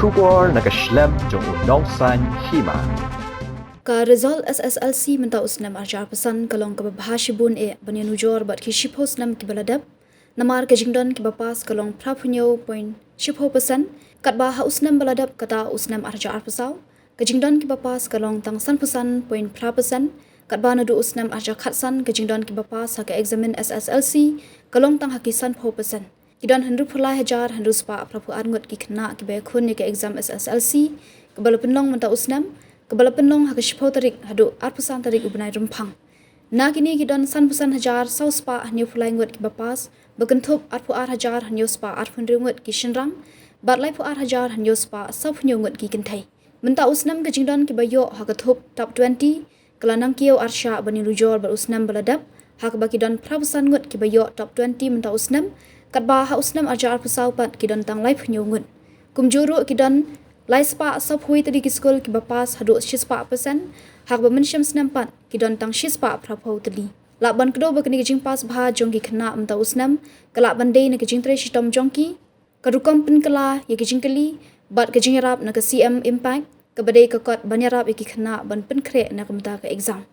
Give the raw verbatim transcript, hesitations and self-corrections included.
Khubor na ka shlem jong u Nongsaiñ Hima. Ka result S S L C mynta u snem arhajar arphew san ka long kaba bha shibun eh ban ïanujor bad ki shiphew snem kiba la dep. Namar ka jingdon kiba pass ka long phraphew hynñiew point shiphew percent, katba ha u snem ba la dep kata u snem arhajar arphew saw, ka jingdon kiba pass ka long tang sanphew san point phra percent, katba naduh u snem arhajar khatsan ka jingdon kiba pass ha ka eksamin S S L C ka long tang ha ki sanphew percent. Ki don hynriewphew lai hajar hynriew spah phraphew ar ngut ki khynnah kiba ïakhun ïa ka exam S S L C kaba la pynlong mynta u snem, kaba la pynlong ha ka shiphew tarik haduh arphew san tarik u bnai Rymphang. Na kine ki don sanphew san hajar saw spah hynñiewphew lai ngut kiba pass, ba kynthup arphew ar hajar hynñiew spah arphew hynriew ngut ki shynrang bad laiphew ar hajar hynñiew spah sawphew hynñiew ngut ki kynthei. Mynta u snem ka jingdon kiba ïoh ha ka thup top twenty ka la nangkiew arshah ban ïanujor bad u snem ba la dep, ha kaba ki don phraphew san ngut kiba ïoh top twenty mynta u snem, katba ha u snem arhajar arphew saw pat ki don tang laiphew hynñiew ngut. Kumjuh ruh ki don lai spah sawphew tylli ki skul kiba pass haduh shispah percent, ha kaba mynshem snem pat ki don tang shispah phraphew tylli. Lah ban kdew ba kane ka jingpass bha jong ki khynnah mynta u snem ka lah ban dei na ka jingtrei shitom jong ki, ka rukom pynkylla ïa ka jingkylli bad ka jingïarap na ka C M Impact, kaba dei ka kot ban ïarap ïa ki khynnah ban pynkhreh na ka bynta ka exam.